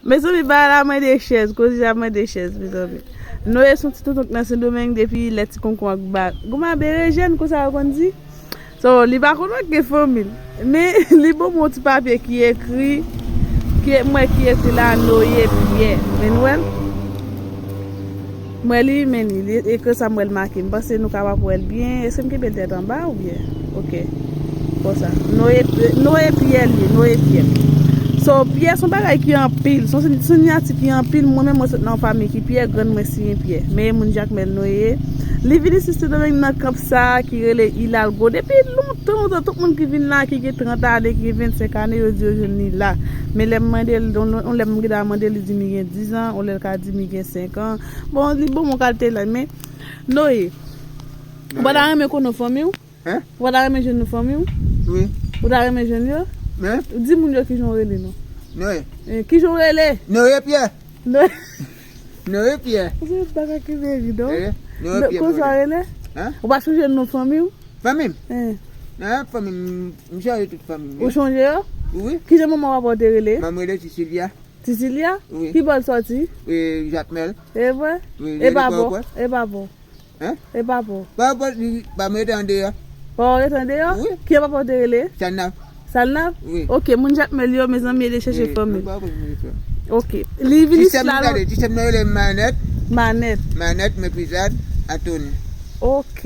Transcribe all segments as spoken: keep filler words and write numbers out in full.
Mezanmi, bagay la mande chèz, koze a mande chèz, mezanmi. Noye se yon ti tonton k nan Sendomeng depi lè ti konkon ak ba. Goumen berejèn, konsa yo konn di. So, li pa konn anke fanmi l. Men, li ban mwen yon ti papye ki ekri, ki, mwen ki ekri la, Noye Pyè. Men nou wè l? Mwen li, men li, li ekri sa mwen l make. M panse nou kapab wè l byen. Èske m kenbe l tèt anba oubyen? Ok. Konsa. Noye, Noye Pyè li ye, Noye Pyè. So, Pyè se yon bagay ki anpil. Se yon, se yon siyati ki anpil. Mwen menm, mwen sot nan yon fanmi ki Pyè, grann mwen siyen Pyè. Men moun Jakmèl Noye. Li vin isit Sendomeng nan kanp sa a ki rele Hidalgo. Depi lontan, lontan, tout moun ki vin la, ki gen trant ane, ki gen vennsenk ane, yo di yo jwenn li la. Men lè m mande l, on, on lè m gentan mande l, li di m li gen diz an, on lè l ka di m li gen senk an. Bon, li bon, bon kalite la, men Noye, ou pa ta renmen konnen fanmi w? Hein? Ou pa ta renmen jwenn nou fanmi w? Wi. Ou ta renmen jwenn yo? Men? Di moun yo kijan w rele non. Noye. Eh, kijan w rele? Noye Pyè. Noye. Noye Pyè. Se bagay ki veri non. Eh, Noye Pyè. Konsa w rele? Hein? Ou pa chonje non fanmi w? Fanmi m? Eh. Non, fanmi m, m chonje tout fanmi m. Ou chonje yo? Wi. Kijan manman w ap te rele? Manman m rele Ti Silvia. Ti Silvia? Wi. Ki bò l sòti? Eh, Jakmèl. E vre? Wi, e pa bon? E pa bon? Hein? E pa bon. Pa bon, li pa mete an deyò. Pa w rete an deyò? Wi. Ki papa w te rele? Salnav. Salnav? Wi. Ok, moun Jakmèl yo, mezanmi, ede chèche fanmi. Ok. Li vin isit la. Ti sè m nan rele Manèt. Manèt. Manèt, Meprizad, Antoni. Ok.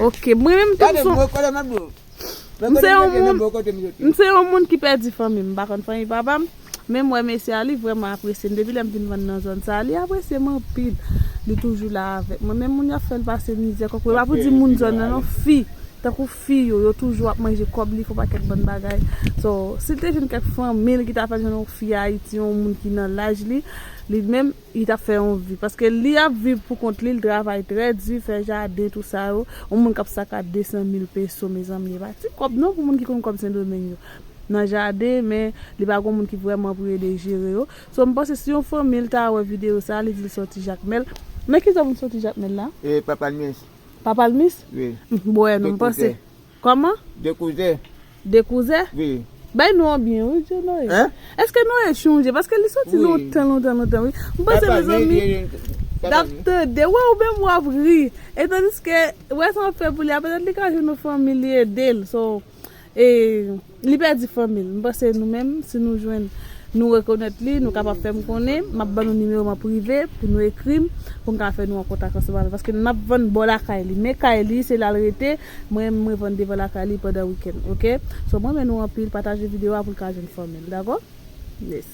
Ok. Mwen menm tou m se yon M se yon moun, m se yon moun ki pèdi fanmi m. M pa konn fanmi papa m, men m wè mesye a, li vrèman apresye m. Depi lè m vin vann nan zòn sa a, li apresye m anpil. Li toujou la avèk mwen. Menm moun y ap fè l pase mizè, kòk, e pa pou di moun zòn nan non, fi. Tankou fi yo, yo toujou ap manje kòb li, fè yon pakèt bann bagay. So, si l te jwenn kèk fanmi l ki ta fè l jwenn yon fi Ayiti, yon moun ki nan laj li, li menm, li t ap fè yon vi. Paske li ap viv pou kont li, li travay trè di, fè jaden, tou sa yo. Yon moun k ap sakay de san mil peso, mezanmi, e pa ti kòb non pou moun ki konn kòb Sendomeng yo. Nan jaden, men li pa gon moun ki vrèman pou ede jere yo. So, m panse si yon fanmi l ta wè videyo sa, li di l sòti Jakmèl. Men kijan moun sòti Jakmèl la? E, Papa Lmis. Papa Lmis? Wi. M, m wè non, m panse. Kòman? De kouzè. De kouzè? Wi. Bay non an byen, wi, Djo Noye. Hein? Èske Noye chonje? Paske li soti lontan, lontan, lontan, wi. M panse, mezanmi, l ap tande. Wè, ou menm w ap ri. E tandiske, wè sa w ap fè pou li a, petèt li ka jwenn yon fanmi li ede l. So, e, li pèdi fanmi l. M panse nou menm, si nou jwenn, nou rekonèt li, nou kapab fè m konnen. M ap ban nou nimewo m an prive pou nou ekri m, pou m ka fè nou an kontak ansanm avè l. Paske n ap vann bò lakay li. Men kay li, se la l rete. Mwen, mwen vann devan lakay li pandan wikenn, oke? So, mwen renmen nou anpil, pataje videyo a pou l ka jwenn fanmi l, dakò? Yes.